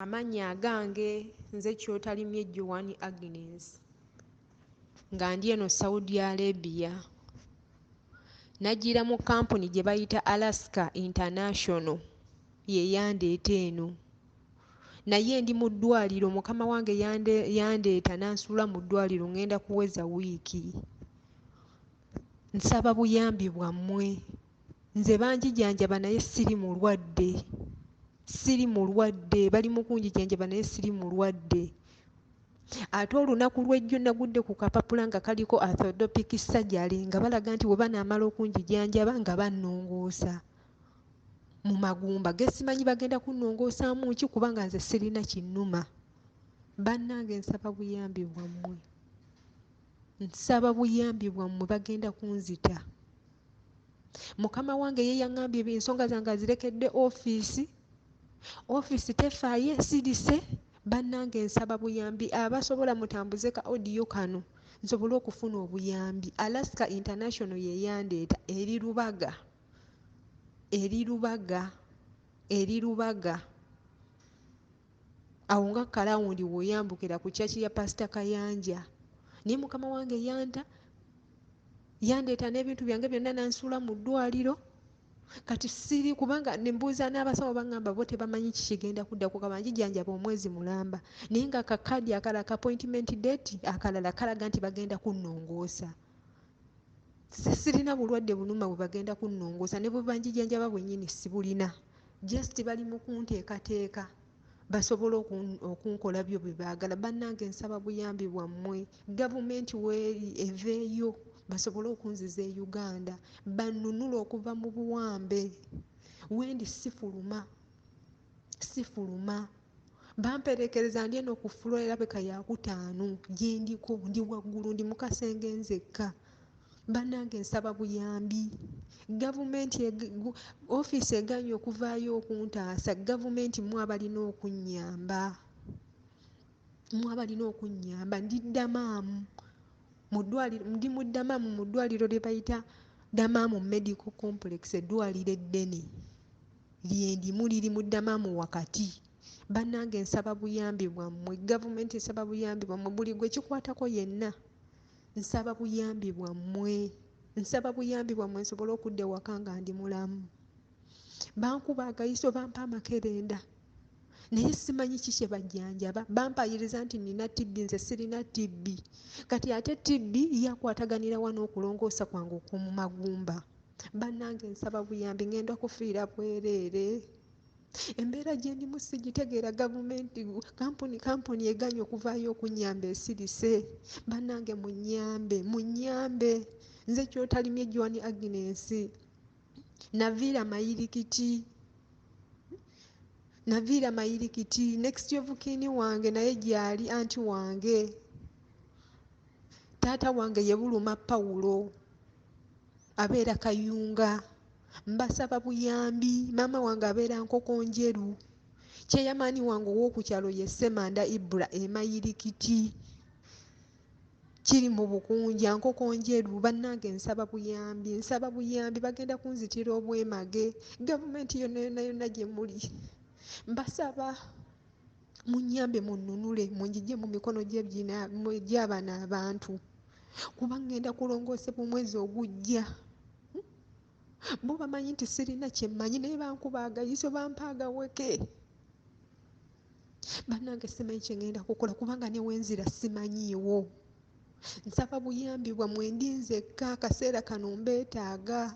Amannya agange nze Kyotalimye Joan Agnes, nga ndi eno Saudi Arabia. Najjira mu kkampuni gye bayita Alaska International ye yandeeta eno. Naye ndi mu ddwaliro, mukama wange yandeeta n'ansuula mu ddwaliro, ŋŋenda kuweza wiiki. Nsaba buyambi bwammwe. Nze banjijanjaba naye siri mulwadde. Siri mulwadde, bali mu kunjijanjaba naye siri mulwadde. Ate olunaku lw'ejjo nagudde ku kapapula nga kaliko orthodopic surgery, nga balaga nti bwe banaamala okunjijanjaba nga bannongoosa mu magumba ge simanyi bagenda kunnongoosaamu ki, kubanga nze sirina kinnuma. Bannange nsaba buyambi bwammwe, nsaba buyambi bwammwe, bagenda kunzita. Mukama wange ye yaŋŋambye ensonga zange azirekedde ofiisi, ofiisi tefaayo esirise. Bannange nsaba buyambi, abasobola mutambuze ka audio kano nsobole okufuna obuyambi. Alaska International ye yandeeta, eri Lubaga, eri Lubaga, eri Lubaga. Awo nga kalawundi w'oyambukira ku church ya Pasita Kayanja. Naye mukama wange yanta, yandeeta n'ebintu byange byonna n'ansuula mu ddwaliro. Kati siri kubanga ne mbuuza n'abasawo baŋŋamba bo tebamanyi kikigenda kuddako, kabanjijanjaba omwezi mulamba. Naye nga akakaadi akalala ka appointment date akalala kalaga nti bagenda kunnongoosa. Sirina bulwadde bunuma bwe bagenda kunnongoosa, ne bwe banjijanjaba bwennyini sibulina. Just bali mu kunteekateeka basobole okunkola byo bye baagala. Bannange nsaba buyambi bwammwe. Gavumenti weeri eveeyo basobole okunziza e Uganda, bannunule okuva mu buwambe. Wendi sifuluma, sifuluma. Bamperekereza ndi eno ku floor erabika yakutaano gye ndiko, ndi waggulu, ndi mu kasenge nzekka. Bannange nsaba buyambi. Gavumenti ofiisi egaanye okuvaayo okuntaasa, gavumenti mmwe abalina okunnyamba, mmwe abalina okunnyamba. Ndi Damaamu mu ddwaliro, ndi mu Damaamu mu ddwaliro lye bayita Damaamu Medical Complex, eddwaliro eddene lye ndimu, liri mu Damaamu wakati. Bannange nsaba buyambi bwammwe, gavumenti nsaba buyambi bwammwe, buli gwe kikwatako yenna nsaba buyambi bwammwe, nsaba buyambi bwammwe nsobole okudda ewaka nga ndi mulamu. Bankuba akayiso, bampa amakerenda, naye simanyi ki kye bajjanjaba. Bampayiriza nti nina TB, nze sirina TB. Kati ate TB yakwataganira wa n'okulongoosa kwange okw'omu magumba? Bannange nsaba buyambi, ŋŋenda kufiira bwereere. Embeera gye ndimu sigitegeera, gavumenti kampuni egaanye okuvaayo okunnyamba esirise. Bannange munnyambe, munnyambe. Nze Kyotalimye Joan Agnes, naviira Mayirikiti, naviira Mayirikiti. Next of kin wange naye gy'ali anti wange. Taata wange ye Buluma Pawulo, abeera Kayunga. Mbasaba buyambi. Maama wange abeera Nkokonjeru. Kyeyamaani wange ow'oku kyalo ye Ssemanda Ibra e Mayirikiti. Kiri mu Bukunja, Nkokonjeru. Bannange nsaba buyambi, nsaba buyambi, bagenda kunzitira obwemage. Gavumenti yonna yonna yonna gye muli, mbasaba munnyambe, munnunule, munjigye mu mikono gy'abano abantu, kuba ŋŋenda kulongoosebwa omwezi ogujja. Bo bamanyi nti sirina kye mmanyi, naye bankuba agayiso, bampa agaweke. Bannange simanyi kye ŋŋenda kukola, kubanga ne wenzira simanyiiwo. Nsaba buyambi bwammwe, ndi nzekka, akaseera kano mbeetaaga.